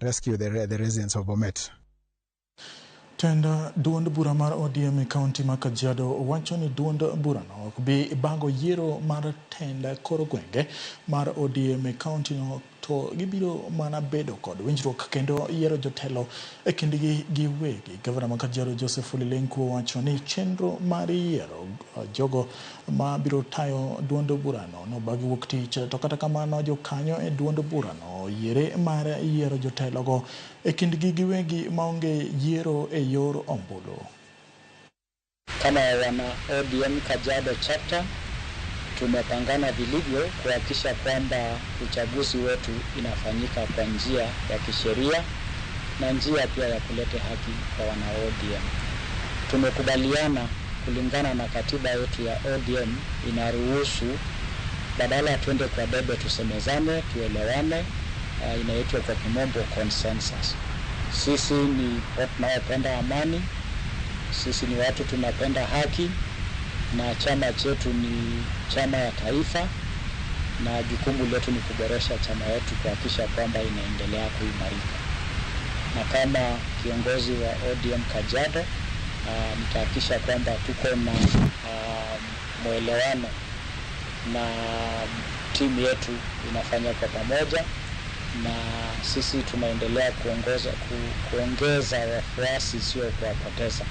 rescue the residents of Bomet. Tend duond bura mar ODM e kaunti ma Kajiado wacho ni duond burano ok bi bago yiero mar tend kor gwenge mar ODM e kaunti no, to gibiro mana bedo kod winjruok kendo yiero jotelo e kindgi giwegi. Gavana ma Kajiado Joseph Ole Lenku owacho ni chenro mar yiero jogo ma biro tayo duond burano nobagi wuok tich, to kata kamano jokanyo e duond burano oyiere mar yiero jotelogo e kindgi giwegi maonge yiero e yor ombulu. Kama wana ODM Kajiado chapter tumepangana vilivyo kuhakikisha kwamba uchaguzi wetu inafanyika kwa njia ya kisheria na njia pia ya kuleta haki kwa wana ODM. Tumekubaliana kulingana na katiba yetu ya ODM inaruhusu badala tuende kwa debe tusemezane, tuelewane, inaitwa kwa kimombo consensus. Sisi ni watu tunaopenda amani, sisi ni watu tunapenda haki, na chama chetu ni chama ya taifa, na jukumu letu ni kuboresha chama yetu kuhakikisha kwamba inaendelea kuimarika. Na kama kiongozi wa ODM Kajiado, nitahakikisha kwamba tuko na mwelewano na timu yetu inafanya kwa pamoja, na sisi tunaendelea kuongeza wafuasi, sio kuwapoteza.